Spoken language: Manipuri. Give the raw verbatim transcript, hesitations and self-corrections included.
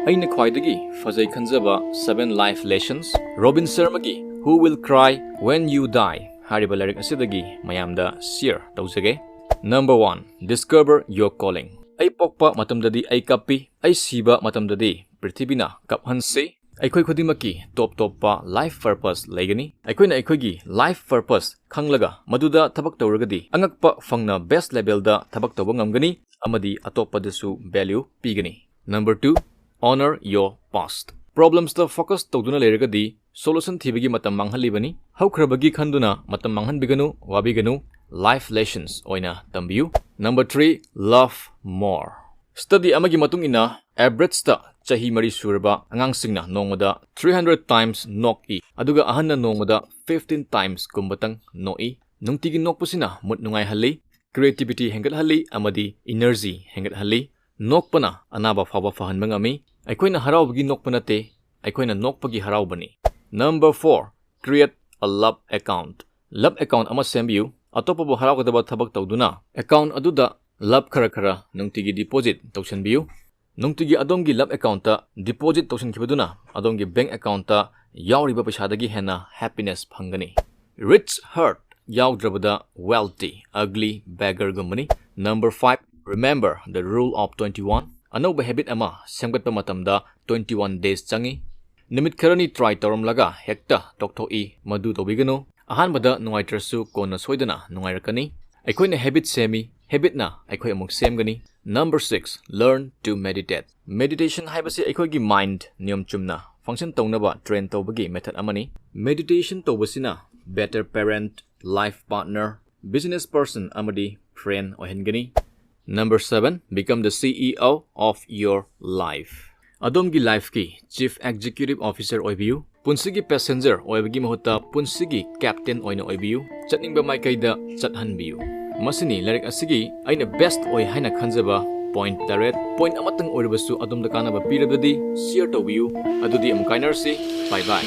ꯑꯩꯅ ꯈ꯭ꯋꯥꯏꯗꯒꯤ ꯐꯖꯩ ꯈꯟꯖꯕ seven life lessons, ꯔꯣꯕꯤꯟ ꯁꯔꯃꯒꯤ Who Will Cry When You Die ꯍꯥꯏꯔꯤꯕ ꯂꯥꯏꯔꯤꯛ ꯑꯁꯤꯗꯒꯤ ꯃꯌꯥꯝꯗ share ꯇꯧꯖꯒꯦ꯫ Number one, discover your calling. ꯑꯩ ꯄꯣꯛꯄ ꯃꯇꯝꯗꯗꯤ ꯑꯩ ꯀꯞꯄꯤ, ꯑꯩ ꯁꯤꯕ ꯃꯇꯝꯗꯗꯤ ꯄ꯭ꯔꯤꯊꯤꯕꯤꯅ ꯀꯞꯍꯟꯁꯤ꯫ ꯑꯩꯈꯣꯏ ꯈꯨꯗꯤꯡꯃꯛꯀꯤ ꯇꯣꯞ ꯇꯣꯞꯄ life purpose ꯂꯩꯒꯅꯤ꯫ ꯑꯩꯈꯣꯏꯅ ꯑꯩꯈꯣꯏꯒꯤ life purpose ꯈꯪꯂꯒ ꯃꯗꯨꯗ ꯊꯕꯛ ꯇꯧꯔꯒꯗꯤ ꯑꯉꯛꯄ ꯐꯪꯅ best levelꯗ ꯊꯕꯛ ꯇꯧꯕ ꯉꯝꯒꯅꯤ ꯑꯃꯗꯤ ꯑꯇꯣꯞꯄꯗꯁꯨ value ꯄꯤꯒꯅꯤ꯫ Number two, honor your past. Problemsꯇ focus ꯇꯧꯗꯨꯅ ꯂꯩꯔꯒꯗꯤ solution ꯊꯤꯕꯒꯤ ꯃꯇꯝ ꯃꯥꯡꯍꯜꯂꯤꯕꯅꯤ꯫ ꯍꯧꯈ꯭ꯔꯕꯒꯤ ꯈꯟꯗꯨꯅ ꯃꯇꯝ ꯃꯥꯡꯍꯟꯕꯤꯒꯅꯨ, ꯋꯥꯕꯤꯒꯅꯨ, life lessons ꯑꯣꯏꯅ ꯇꯝꯕꯤꯌꯨ꯫ Number three, love more. Study ꯑꯃꯒꯤ ꯃꯇꯨꯡ ꯏꯟꯅ, averageꯇ ꯆꯍꯤ ꯃꯔꯤ ꯁꯨꯔꯕ ꯑꯉꯥꯡꯁꯤꯡꯅ ꯅꯣꯡꯃꯗ three hundred times ꯅꯣꯛꯏ, ꯑꯗꯨꯒ ꯑꯍꯟꯅ ꯅꯣꯡꯃꯗ fifteen times ꯀꯨꯝꯕꯇꯪ ꯅꯣꯛꯏ꯫ ꯅꯨꯡꯇꯤꯒꯤ ꯅꯣꯛꯄꯁꯤꯅ mood ꯅꯨꯡꯉꯥꯏꯍꯜꯂꯤ, creativity ꯍꯦꯟꯒꯠꯍꯜꯂꯤ ꯑꯃꯗꯤ energy ꯍꯦꯟꯒꯠꯍꯜꯂꯤ꯫ ꯅꯣꯛꯄꯅ ꯑꯅꯥꯕ ꯐꯥꯎꯕ ꯐꯍꯟꯕ ꯉꯝꯃꯤ꯫ ꯑꯩꯈꯣꯏꯅ ꯍꯔꯥꯎꯕꯒꯤ ꯅꯣꯛꯄ ꯅꯠꯇꯦ, ꯑꯩꯈꯣꯏꯅ ꯅꯣꯛꯄꯒꯤ ꯍꯔꯥꯎꯕꯅꯤ꯫ Number four, create a love account. Love account ꯑꯃ ꯁꯦꯝꯕꯤꯌꯨ꯫ ꯑꯇꯣꯞꯄꯕꯨ ꯍꯔꯥꯎꯒꯗꯕ ꯊꯕꯛ ꯇꯧꯗꯨꯅ account ꯑꯗꯨꯗ love ꯈꯔ ꯈꯔ ꯅꯨꯡꯇꯤꯒꯤ deposit ꯇꯧꯁꯤꯟꯕꯤꯌꯨ꯫ ꯅꯨꯡꯇꯤꯒꯤ ꯑꯗꯣꯝꯒꯤ love accountꯇ deposit ꯇꯧꯁꯤꯟꯈꯤꯕꯗꯨꯅ ꯑꯗꯣꯝꯒꯤ bank accountꯇ ꯌꯥꯎꯔꯤꯕ ꯄꯩꯁꯥꯗꯒꯤ ꯍꯦꯟꯅ happiness ꯐꯪꯒꯅꯤ꯫ Rich heart ꯌꯥꯎꯗ꯭ꯔꯕꯗ wealthy, ugly beggarꯒꯨꯝꯕꯅꯤ꯫ Number five, remember the rule of twenty-one. ꯑꯅꯧꯕ habit ꯑꯃ ꯁꯦꯝꯒꯠꯄ ꯃꯇꯝꯗ twenty-one days ꯆꯪꯏ꯫ ꯅꯨꯃꯤꯠ ꯈꯔꯅꯤ try ꯇꯧꯔꯝꯂꯒ ꯍꯦꯛꯇ ꯇꯣꯛꯊꯣꯛꯏ, ꯃꯗꯨ ꯇꯧꯕꯤꯒꯅꯨ꯫ ꯑꯍꯥꯟꯕꯗ ꯅꯨꯡꯉꯥꯏꯇ꯭ꯔꯁꯨ ꯀꯣꯟꯅ ꯁꯣꯏꯗꯅ ꯅꯨꯡꯉꯥꯏꯔꯛꯀꯅꯤ꯫ ꯑꯩꯈꯣꯏꯅ habit ꯁꯦꯝꯃꯤ, habitꯅ ꯑꯩꯈꯣꯏ ꯑꯃꯨꯛ ꯁꯦꯝꯒꯅꯤ꯫ Number six, learn to meditate. Meditation ꯍꯥꯏꯕꯁꯤ ꯑꯩꯈꯣꯏꯒꯤ mind ꯅꯤꯌꯣꯝ ꯆꯨꯝꯅ function ꯇꯧꯅꯕ train ꯇꯧꯕꯒꯤ method ꯑꯃꯅꯤ꯫ Meditation ꯇꯧꯕꯁꯤꯅ better parent, life partner, business person ꯑꯃꯗꯤ friend ꯑꯣꯏꯍꯟꯒꯅꯤ꯫ Number seven, become the C E O of your life. ꯑꯗꯣꯝꯒꯤ lifeꯀꯤ Chief Executive Officer ꯑꯣꯏꯕꯤꯌꯨ꯫ ꯄꯨꯟꯁꯤꯒꯤ passenger ꯑꯣꯏꯕꯒꯤ ꯃꯍꯨꯠꯇ ꯄꯨꯟꯁꯤꯒꯤ captain ꯑꯣꯏꯅ ꯑꯣꯏꯕꯤꯌꯨ꯫ ꯆꯠꯅꯤꯡꯕ ꯃꯥꯏꯀꯩꯗ ꯆꯠꯍꯟꯕꯤꯌꯨ꯫ ꯃꯁꯤꯅꯤ ꯂꯥꯏꯔꯤꯛ ꯑꯁꯤꯒꯤ ꯑꯩꯅ best ꯑꯣꯏ ꯍꯥꯏꯅ ꯈꯟꯖꯕ point ꯇꯔꯦꯠ꯫ Point ꯑꯃꯇꯪ ꯑꯣꯏꯔꯕꯁꯨ ꯑꯗꯣꯝꯗ ꯀꯥꯟꯅꯕ ꯄꯤꯔꯕꯗꯤ share ꯇꯧꯕꯤꯌꯨ꯫ ꯑꯗꯨꯗꯤ ꯑꯃꯨꯛ ꯀꯥꯏꯅꯔꯁꯤ꯫ Bye bye꯫